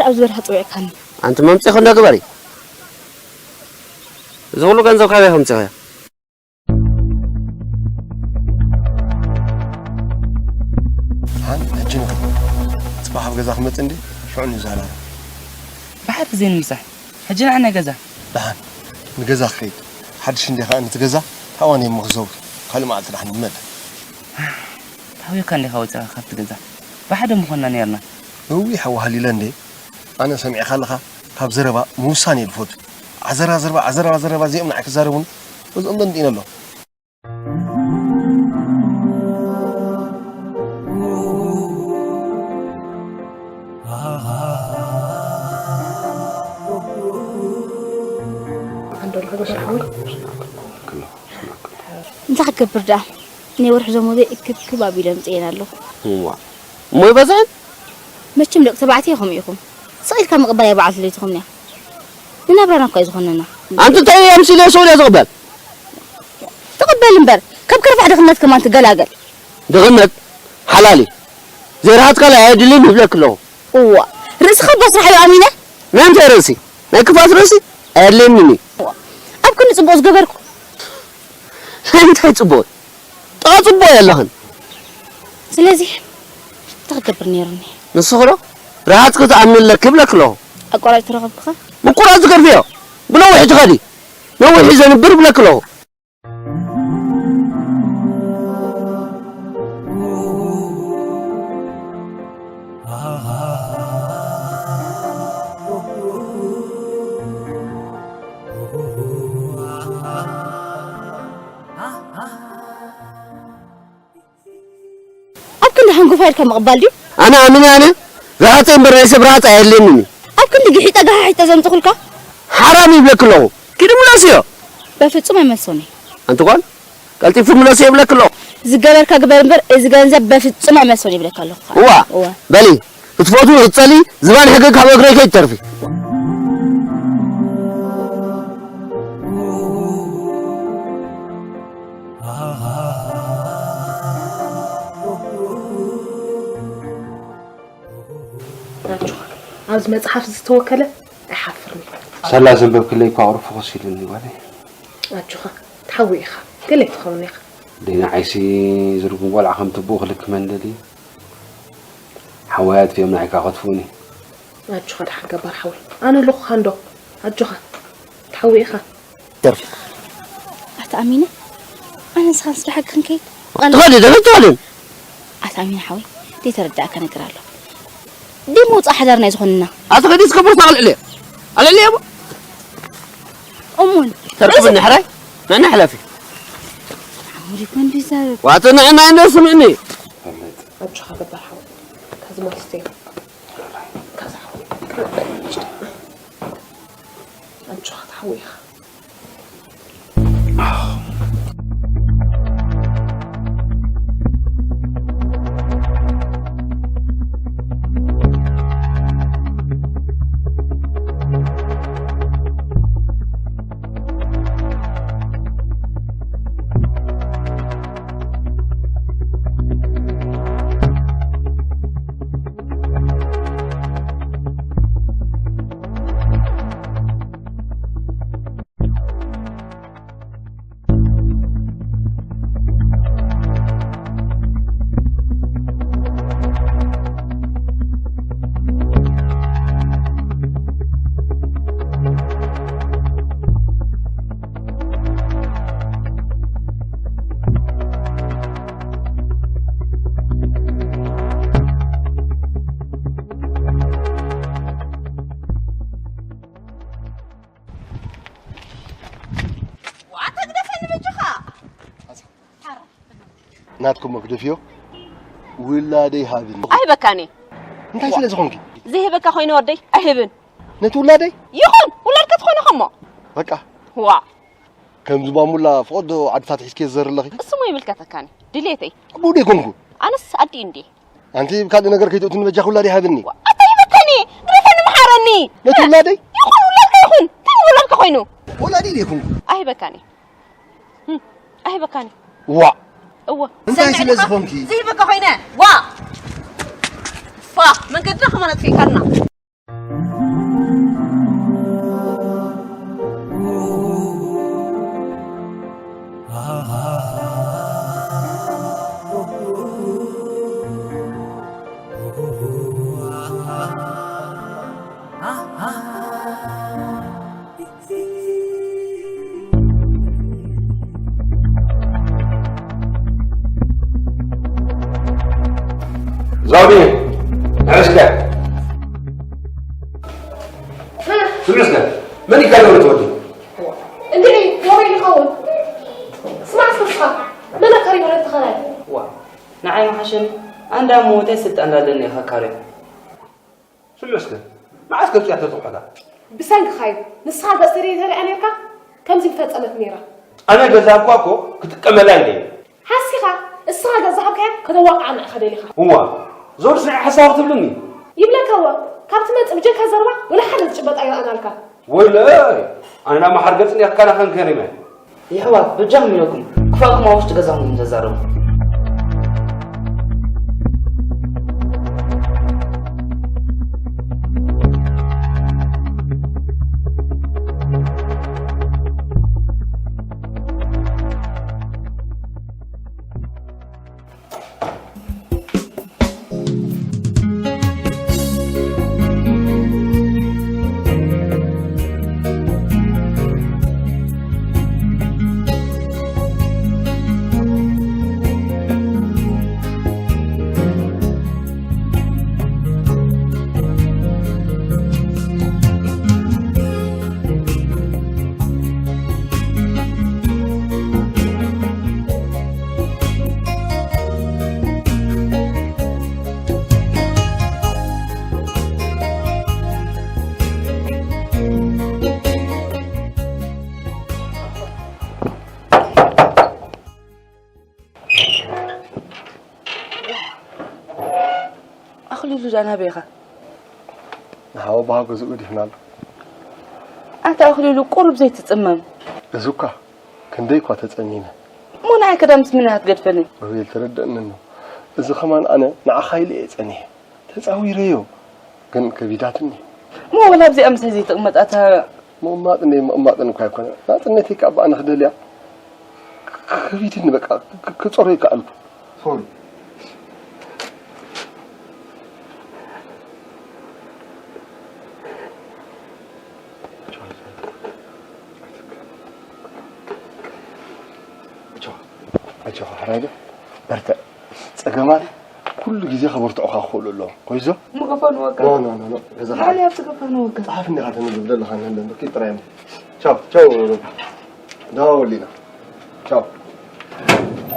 ኣብዚ በረኻ ጸዊዕካኒ? ኣንቲ መምጺኺ እንዶ ግበሪ። እዚ ኩሉ ገንዘብ ካበይ ከምጺኽዮ? ደሓን፣ ሕጂ ንኸይድ። ጽባሕ ኣብ ገዛ ክመጽእ እንዲ፣ ሽዑ ንዛራረብ። ባሕሪ ዘይንምሳሕ። ሕጂ ንዓ ናይ ገዛ። ደሓን፣ ንገዛ ክኸይድ። ሓድሽ እንዲ ኸኣ ነቲ ገዛ፣ ታዋን እሞ ክዘውር። ካልእ መዓልቲ ደሓን ንመለስ። ተሃዊኽካ እንዲኻ ወጺኻ ካብቲ ገዛ። ብሓደ ምኾንና ኔርና። እውይ፣ ሓዋ ሃሊለ እንዴ? ኣነ ሰሚዕካ ኣለኻ፣ ካብ ዘረባ ምውሳን እየ ዝፈቱ። ዓዘራ ዘረባ፣ ዓዘራ ዘረባ፣ እዚኦም ንዓይ ክዛረቡን፣ እዚኦም ደንዲነ ኣሎ። እንታይ ክገብር ደኣ? ናይ ወርሒ ደሞዘይ እክብክብ ኣቢለ ኣምጽኤን ኣለኹ። እዋ፣ እሞ ይበዝሕን? መቸም ደቂ ተባዕትዮ ከምኡ ኢኹም። ስቕ ኢልካ ምቕባል እያ በዓልቲ ለይትኹም እያ። ንናብራና እኳ እዩ ዝኾነና። ኣንቲ እንታይ ኣምሲለ ሰው እያ ዝቕበል? ትቕበል እምበር፣ ካብ ከርፋሕ ድኽነት ከማን ትገላገል። ድኽነት ሓላል እዩ። ዘይረሃጽካላ ኣየድልን ይብለክ ኣለኹ። እዋ፣ ርእስኻ እባ ስራሕ እዩ ኣሚነ። ናይ እንታይ ርእሲ? ናይ ክፋት ርእሲ ኣየድልየንን እዩ። እዋ፣ ኣብ ክንዲ ጽቡቕ ዝገበርኩ። ናይ እንታይ ጽቡቕ? ጥቓ ጽቡቕ የለኽን። ስለዚ እንታይ ክገብር ነይሩኒ? ንስኺ ዶ ረሃጽ ክትኣምኒ ኣለኪ ይብለኪ ኣለኹ። ኣቋራጭ ተረኸብኩኻ? ምቁራጽ ዝገርፍዮ። ብነዊሕ ትኸዲ። ነዊሕ እዩ ዘንብር ይብለኪ ኣለኹ። ኣብ ክንዲ ሃንጎፋ ኢልካ ምቕባል ድዩ? ኣነ ኣሚነ ኣነ ረሃፀ እምበር ናይ ሰብ ረሃፀ ኣየድልየንን እዩ። ኣብ ክንዲ ግሒጠ ገሓሒጠ ዘምፅኹልካ? ሓራም ይብለኪ ኣለኹ። ኪዲ ምለስዮ። በፍፁም ኣይመልሶን እየ። ኣንቲ ጓል ቀልጢፉ ምለስዮ ይብለኪ ኣለኹ። ዝገበርካ ግበር እምበር እዚ ገንዘብ በፍፁም ኣይመልሶን ይብለካ ኣለኹ። እዋ እዋ። በሊ ክትፈትዊ ክትፀሊ ዝባን ሕጊ ካብ እግረይ ከይትተርፊ። ናቹኻ ኣብዚ መጽሓፍ ዝተወከለ ኣይሓፍርን እዩ። ሳላ ዘንበብክለይ እኳ ኣቕርፉ ኮስ ኢሉኒ ጓለይ። ኣጆኻ ትሓዊ ኢኻ፣ ገለ ኣይትኸውን ኢኻ። ደይና ዓይሲ ዝርጉም ቆልዓ ከም ትብኡ ክልክ መንደሊ። ሓዋይ ኣጥፊኦም ንዓይካ ከጥፍኡኒ። ኣጆኻ ደሓን ገባር ሓወይ። ኣነ ኣለኹኻ እንዶ። ኣጆኻ ትሓዊ ኢኻ። ደርፊ። ኣታ ኣሚነ፣ ኣነ ንስኻን ስደሓ ክንከይድ? ትኸዲ፣ ደበ ትኸድን። ኣታ ኣሚነ ሓወይ፣ ዘይተረዳእካ ነገር ኣሎ። ደሞ ውፃእ ሓዳር ናይ ዝኾንና። ኣቲ ከዲ እስከ ቦርሳ ኣልዕልየ። ኣልዕልየ እሞ። እሙን። ተርክብኒ ሕራይ? ንዕና ሕለፊ። ኣሙሪ ኮንዲሰር። ዋተ ንዕና እንደ ስምዕኒ። ኣጆኻ ገባር ሓወይ። ካዚ ማስተይ። ካዚ ሓወይ። ኣጆኻ ትሓዊ ኢኻ። ዋ፣ ተግደፈኒ በጃኻ። ናትኩም መግደፍዮ ውላደይ ሃብኒ። ኣይህበካን እየ። እንታይ ስለ ዝኾንኪ? ዘይህበካ ኮይነ ወደይ ኣይህብን። ነቲ ውላደይ? ይኹን፣ ውላድካ ትኾነ ከሞ። በቃ። ዋ። ከምዚ ባሙላ ፍቐዶ ዓድታት ሒዝኪ ዘር ኣለኺ? እሱ ሞ ይምልከተካን እዩ። ድሌተይ። ኣቦ ዶ ኣይኮንኩ? ኣነስ ኣዲኡ እንድየ። ኣንቲ ካልእ ነገር ከይትእቱኒ በጃኺ ውላደይ ሃብኒ። ኣታ ኣይህበካን እየ። ግደፈኒ፣ ምሓረኒ። ነቲ ውላደይ? ይኹን፣ ውላድካ ይኹን። እንታይ ውላድካ ኮይኑ? ወላዲ ዶ ኣይኮንኩ? ኣይህበካን እየ። ህም፣ ኣይህበካን እየ። ዋ። እወ። እንታይ ስለ ዝኾንኪ? ዘይህበካ ኮይነ። ዋ። ፋ፣ መንገድና ከማን ኣጥፊእካልና። ኣውዲ፣ ንዕስከ። ስምዕስከ። መን ይካል ወደ ትወዲ? እንዴ፣ ሞባይል ይኸውን። ስማዕ፣ ስስኻ። መን ኣካሪ ወደ ትኸራይ? ዋ፣ ንዓይ መሓሸኒ። ኣንዳ ሞተ ስልጣን እንዳለኒ ኢኻ ካሪ። ስምዕስከ። መዓስ ከብፅያ ተትቑሐታ? ብሰንክኻ እዩ። ንስኻ ገጽ ተደይ ተሪኣ ነርካ፣ ከምዚ ምፈጸመት ነይራ። ኣነ ገዛብኳ እኮ ክጥቀመላ ኢለ። ሓሲኻ፣ እስኻ ገዛብካያ ከተዋቕዓ ንዕኻ ደሊኻ። እዋ፣ ዞር ስዒ ሓሳብ ክትብልኒ? ይብለካ እዋ፣ ካብ ትመጽእ ብጀካ ዘረባ ወላ ሓደ ዝጭበጥ ኣይረኣናልካ። ወይለይ፣ ኣነ ናብ መሓር ገጽ እንዲያ ክከናኸን ከሪመ። የሕዋት በጃኹም ኢለኩም ክፋልኩም ኣብ ውሽጢ ገዛኹም ኢኹም ተዛረቡ። ኣኽሊሉ ዳኣ ናበይ ኢኻ? ንሓወ ኣቦኻ ገዝኡ ገዲፍና ኣሎ። ኣታ ኣኽሊሉ ቁሩብ ዘይትጽመም። እዚ እኳ ክንደይ እኳ ተጸሚመ። እሞ ንዓይ ከዳምስ ምን እያ ትገድፈኒ? ሮቤል ተረደእኒ እሞ። እዚ ከማን ኣነ ንዓኻ ኢለ እየ ጸኒሐ። ተጻዊረዮ፣ ግን ከቢዳትኒ። እሞ ወላ ኣብዚኣ ምሳይ ዘይትቕመጥ ኣታ? ምቕማጥን ዘይምቕማጥን እኳ ኣይኮነ። ናጽነተይ ካብ ኣነ ክደልያ ከቢድኒ በቃ ክ-፣ ክጸሮ ይከኣልኩ። ሶሪ። ኣጆኻ፣ ኣጆኻ፣ ሕራይ ዶ? በርትዕ። ጸገማት ኩሉ ግዜ ከበርትዑኻ ክኽእሉ ኣለዎም። ኮይዞ? ምክፋንወካ። ኖ፣ ኖ፣ ኖ፣ ኖ። ገዛኻ ናበይ ዓቢ። ኣብ ትክፋንወካ? ጸሓፍ እንዲኻ ተንብብ ዘለኻ ንህለን ብርኪ ጥራይ እሞ። ቻው፣ ቻው። ደዋወል ኢና። ቻው።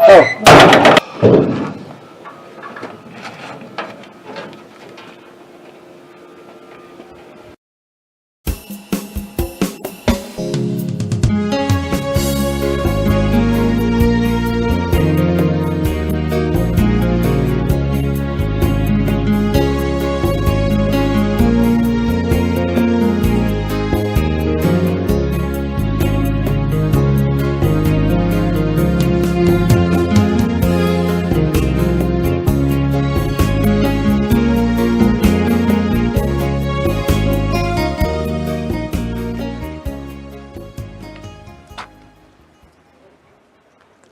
ቻው።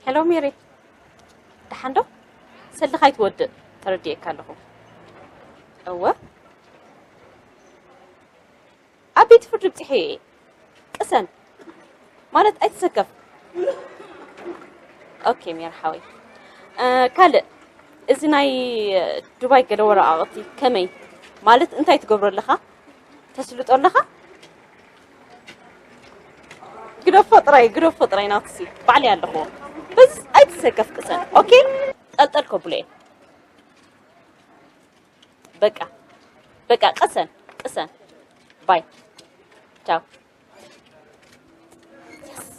ሄሎ ሜሪ፣ ደሓን ዶ? ሰልድኻ ኣይትወድእ፣ ተረዲኤካ ኣለኹ። እወ፣ ኣብ ቤት ፍርዲ ብጺሐ እየ። ቅሰን፣ ማለት ኣይትሰከፍ። ኦኬ ሜሪ ሓወይ። እ፣ ካልእ፣ እዚ ናይ ዱባይ ገለ ወረቓቕቲ ከመይ? ማለት እንታይ ትገብሮ ኣለኻ? ተስልጦ ኣለኻ? ግደፎ ጥራይ፣ ግደፎ ጥራይ ናትሲ። ባዕለይ ኣለኹዎ። በዚ ኣይትሰከፍ ቅሰን። ኦኬ? ጠልጠል ከብሎ እየ። በቃ፣ በቃ፣ ቅሰን፣ ቅሰን። ባይ። ቻው። የስ።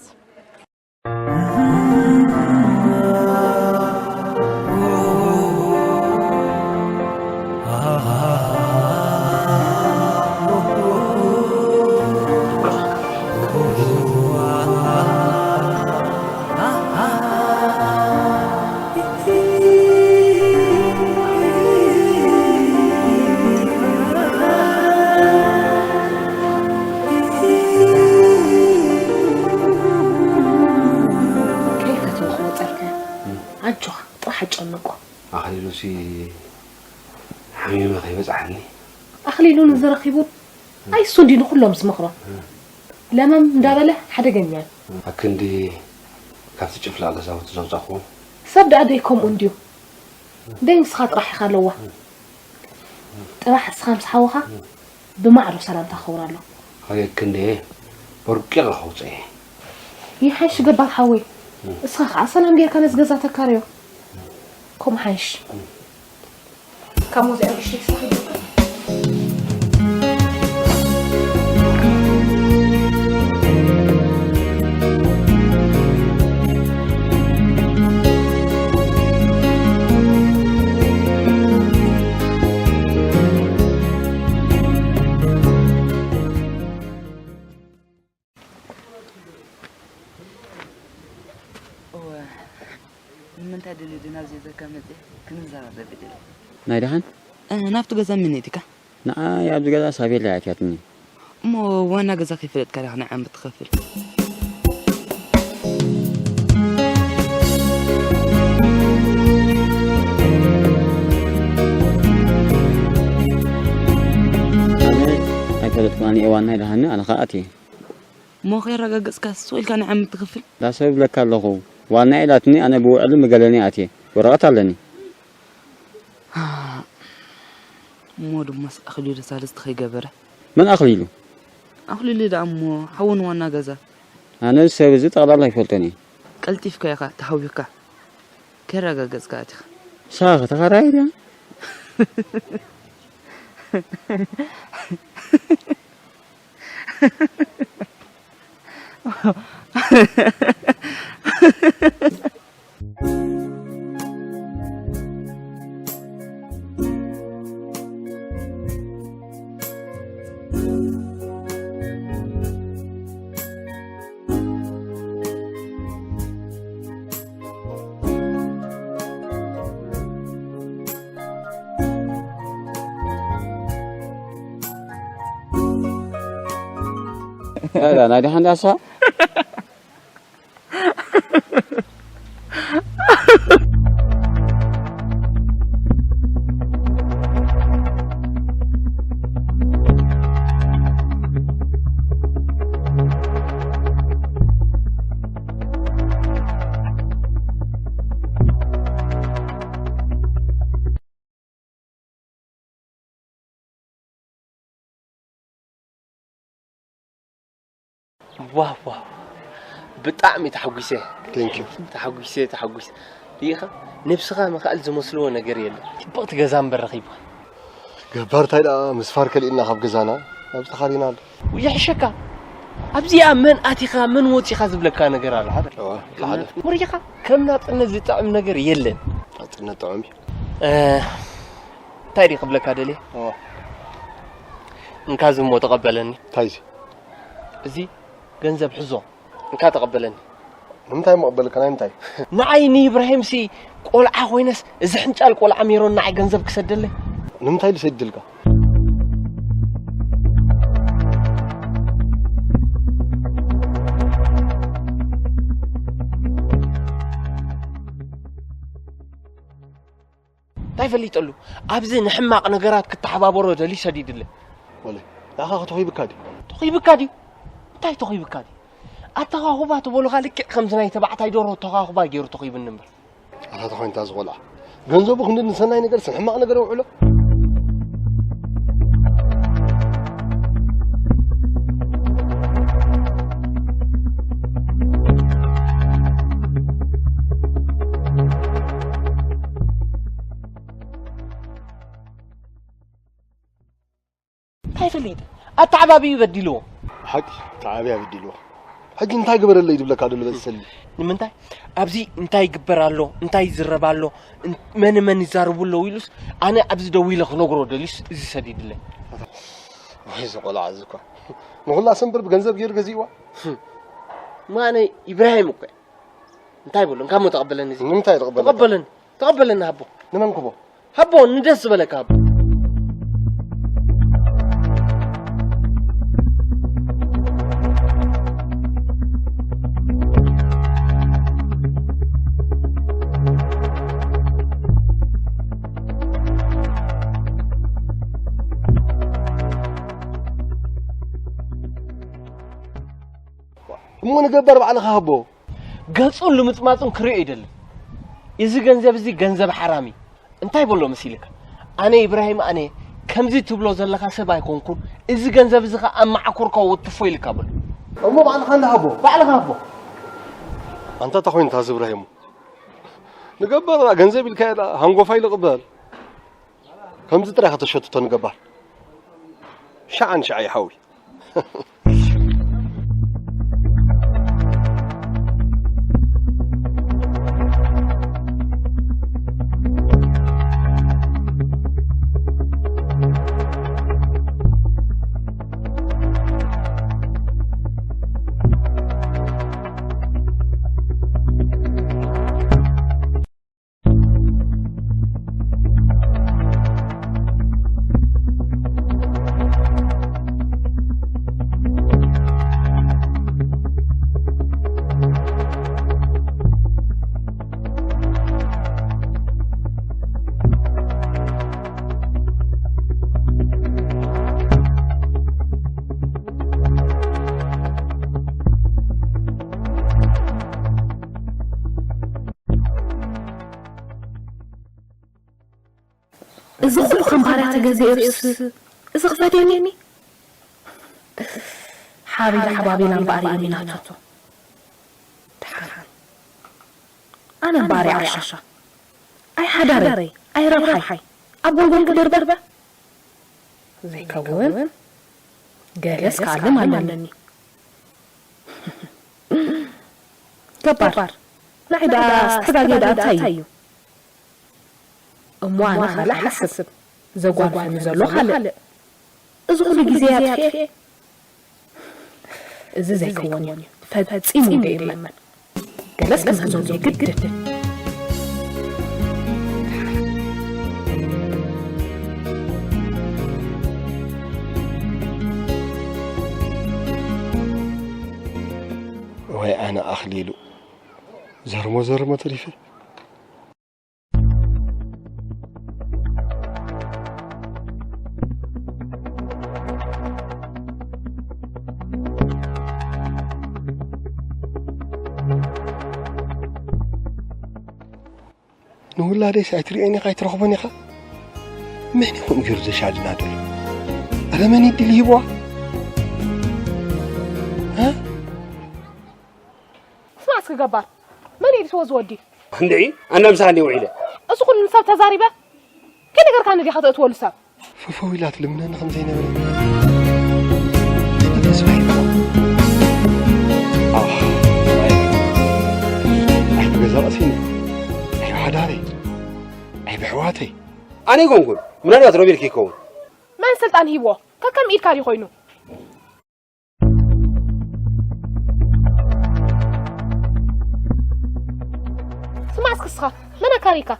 ከይፈተወ ክወጸልካ። ኣጆኻ፣ ጥራሕ ኣጨንቆ። ኣኽሊሉሲ ሓሚመ ከይበጽሓኒ። ኣኽሊሉ ንዝረኺቡ ኣይሱ እንዲ ንኹሎም ዝመኽሮ። ለመም እንዳበለ ሓደገኛ እዩ። ኣክንዲ ካብቲ ጭፍላቕ ገዛውቲ ዘውጻእኹዎ። ሰብ ደኣ ደይ ከምኡ እንድዩ። ደይ ንስኻ ጥራሕ ኢኻ ለዋህ። ጥራሕ እስኻ ምስ ሓውኻ ብማዕዶ ሰላምታ ክኸውን ኣሎ። ኣየ ክንደየ በርቂቕ ከውፅአ። ይሓይሽ ገባር ሓወይ፣ እስኻ ከዓ ሰላም ጌርካ ነዚ ገዛ ተካርዮ። ከምኡ ሓይሽ። ካብ ሞት ዕርግሽ ተስፋ ይገብር። እወ፣ ንምንታይ ድልዩ ድዩ ናብዚ ገዛካ መጺአ? ክንዘራረብ ይደሊ። ናይ ደሓን? እ፣ ናብቲ ገዛ መን እያ ኣእትያትካ? ንዓይ ኣብዚ ገዛ ሳቤላ እያ ኣእትያትኒ። እሞ ዋና ገዛ ከይፈለጥካ ዲኻ ንዓይ ዓመት ትኸፍል? ኣነ ኣይፈለጥኩን፣ ኣነ እየ ዋና ኢላትኒ፣ ኣነ ኸኣ ኣትየ። እሞ ከየረጋገጽካ ስቕ ኢልካ ንዓይ ዓመት ትኸፍል? ዳሰብ እብለካ ኣለኹ። ዋና ኢላትኒ፣ ኣነ ብውዕሊ ምገለኒ ኣትየ። ወረቐት ኣለኒ። እሞ ድሞስ ኣኽሊሉ ሳልስቲ ከይገበረ? መን ኣኽሊሉ? ኣኽሊሉ ደኣ እሞ ሓውን ዋና ገዛ። ኣነ እዚ ሰብ እዚ ጠቕላላ ኣይፈልጦን እየ። ቀልጢፍካ ኢኻ ተሃዊኽካ። ከየረጋገጽካ ኣቲኻ። ንስኻ ኸ ተኻራያይ ድያ? لا، لا، نادي حندا صح؟ ዋው፣ ዋው። ብጣዕሚ ተሓጒሰ። Thank you። ተሓጒሰ፣ ተሓጒሰ። ርኢኻ፣ ነብስኻ ምኽኣል ዝመስልዎ ነገር የለን። ጽብቕቲ ገዛ እምበር ረኺብካ። ገባር፣ እንታይ ደኣ ምስፋር ከሊእና ካብ ገዛና፣ ኣብዚ ተኻሪና ኣሎ። ይሕሸካ። ኣብዚኣ መን ኣቲኻ፣ መን ወጺኻ ዝብለካ ነገር ኣሎ፣ ሓደ። እዋ፣ ሓደ። ወሪኻ፣ ከም ናጽነት ዝጥዕም ነገር የለን። ናጽነት ጥዑም እዩ። እ፣ እንታይ ድየ ክብለካ ደልየ? እዋ። እንካ እዚ እሞ ተቐበለኒ። እንታይ እዚ? እዚ ገንዘብ ሕዞ። እንካ ተቐበለኒ። ንምንታይ እሞ ቀበልካ? ናይ ምንታይ? ንዓይ ንኢብራሂምሲ ቆልዓ ኮይነስ፣ እዚ ሕንጫል ቆልዓ ሜሮን ንዓይ ገንዘብ ክሰደለይ? ንምንታይ ልሰድልካ? እንታይ ፈሊጠሉ? ኣብዚ ንሕማቕ ነገራት ክተሓባበሮ ደልዩ ሰዲድለይ። ወለ፣ ንዓኻ ተኾይብካ ድዩ? ተኾይብካ ድዩ? እንታይ ተኾይብካ ድዩ? ኣተኻኹባ ትበሉኻ ልክዕ ከምዚ ናይ ተባዕታይ ደርሆ ተኻኹባ ገይሩ ተኾይብኒ እምበር። ኣታ ተኾይንታ ዝቖልዓ። ገንዘቡ ክንዲ ንሰናይ ነገርስ ንሕማቕ ነገር የውዕሎ? እንታይ ፈሊጠ? ኣተዓባቢኡ በዲልዎ። ሓቂ፣ ኣተዓባቢያ በዲልዎ። ሕጂ እንታይ ግበረለይ ዝብለካ ደሎ በዚ ሰሊ? ንምንታይ? ኣብዚ እንታይ ይግበር ኣሎ፣ እንታይ ይዝረብ ኣሎ፣ እን-፣ መን መን ይዛረቡ ኣለዉ ኢሉስ፣ ኣነ ኣብዚ ደው ኢለ ክነግሮ ደልዩስ፣ እዚ ሰዲድለይ። ወይ እዚ ቆልዓ እዚ እኳ። ንኹላ ሰንበር ብገንዘብ ገይሩ ገዚእዋ? ህም። እሞ ኣነ ኢብራሂም እኮ እየ። እንታይ በሎ? እንካ እሞ ተቐበለኒ እዚ። ንምንታይ ተቐበለካ? ተቐበለኒ። ተቐበለኒ ሃቦ። ንመን ክቦ? ሃቦ፣ ንደስ ዝበለካ ሃቦ። እሞ ንገባር ባዕልኻ ሃቦ። ገጹን ልምጽማጹን ክርእዮ ኣይደልን። እዚ ገንዘብ እዚ ገንዘብ ሓራም እዩ። እንታይ በሎ መሲልካ? ኣነ ኢብራሂም ኣነ፣ ከምዚ ትብሎ ዘለኻ ሰብ ኣይኮንኩን። እዚ ገንዘብ እዚ ኸኣ ኣብ መዓኮርካ ወትፎ ኢልካ በል። እሞ ባዕልኻ እንዳ ሃቦ። ባዕልኻ ሃቦ። ኣንታ እንታይ ኮይኑ ታዝብ ራሂሙ? ንገባር ደኣ ገንዘብ ኢልካ ደኣ ሃንጎፋይ ልቕበል። ከምዚ ጥራይ ከተሸትቶ ንገባር። ሻዓን ሻዓ ይሓዊ። እዚ ኩሉ ከም ባርያ ተገዚኤ ርስ እዚ ክፈድየኒ ሓቢላ ሓባቢላ እምበኣር እየ ሚናቶ። ደሓን ኣነ እምበኣር እየ ዓሻ። ኣይ ሓዳረይ ኣይ ረብሓይ ኣብ ጎልጎል ክድርበር ዘይከውን ገለስ ክኣልም ኣለኒ። ገባር ንዓይ ደኣ ዝተጋግየ ደኣ እንታይ እዩ? እሞ ኣነ ካልእ ሓስብ ዘጓንፈኒ ዘሎ ካልእ። እዚ ኩሉ ግዜ ኣጥፊኤ እዚ ዘይከውን እዩ ፈጺሙ እንደ የለን። ገለስ ክምህዞ ግድን። ወይ ኣነ ኣኽሊሉ ዘርሞ ዘርሞ ተሪፈ። ንውላደይስ ኣይትርእዮን ኢኻ ኣይትረኽቦን ኢኻ። መን ይኹን ገይሩ ዘሻድና ዶ? ኣረ መን ይድል ይህብዋ? እ? ስማዕ እስኪ ገባር፣ መን እዩ ድስዎ ዝወዲ? እንድዒ ኣነ ምሳኒ ውዒለ። እዚ ኩሉ ንሰብ ተዛሪበ ከይነገርካኒ ዲኻ ተእትወሉ ሰብ? ፈፈው ኢላ ትልምነኒ ከም ዘይነበረ ተስፋ ይብሎ። ኣህ፣ ኣይ፣ ኣይ ብገዛ ርእሰይ፣ ኣይ ብሓዳረይ፣ ኣይ ብሕዋተይ። ኣነ ኣይኮንኩን፣ ምናልባት ሮቤል ከይከውን። መን ስልጣን ሂብዎ? ከከም ኢድካ ድዩ ኮይኑ? ስማዕ እስኪ እስኻ፣ መን ኣካሪካ?